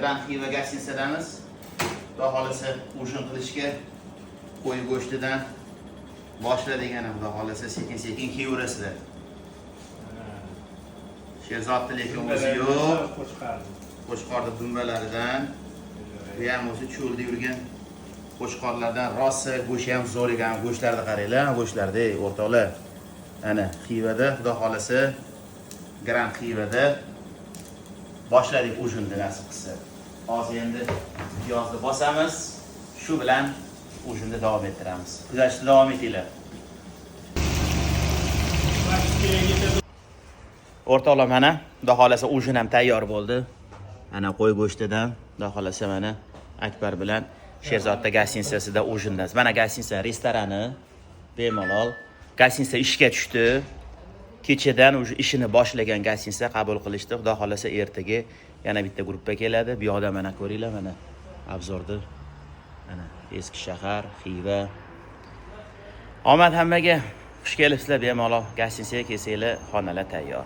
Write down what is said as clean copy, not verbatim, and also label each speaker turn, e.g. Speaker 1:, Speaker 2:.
Speaker 1: Grand Xiva gostinitsadamiz. Xudo xohlasa, ужин qilishga qo'y go'shtidan boshladik ana, xudo xohlasa, sekin sekin kiyverasizlar. Sherzodni lekin o'zi yo'q.
Speaker 2: Qo'chqor.
Speaker 1: Qo'chqorni dumbalaridan. Bu ham o'zi cho'lda yurgan qo'chqorlardan, rosa go'shti ham zo'r ekan. Go'shtlarni qaranglar, go'shtlarni, ey, o'rtoqlar. Ana Xivada, xudo xohlasa, Grand Xivada boshladik ужин ni, nasib qilsa. Hozir endi piyozni bosamiz, shu bilan ужин ni davom ettiramiz. Kuzatishda davom etinglar.
Speaker 2: Masjidga.
Speaker 1: O'rtoqlar, mana, xudo xohlasa, ужин ham tayyor bo'ldi. Ana qo'y go'shtidan, xudo xohlasa, mana Akbar bilan Sherzodda gostinitsasida ужин da. Mana gostinitsa restorani bemalol. Gostinitsa ishga tushdi. Kechadan уже ishini boshlagan gostinitsa, qabul qilishdi. Xudo xohlasa, ertaga yana bitta gruppa keladi. Bu yoqda mana ko'ringlar, mana обзор ni. Mana eski shahar, Xiva. Omad hammaga. Xush kelibsizlar bemalol. Gostinitsaga kelsanglar, xonalar tayyor.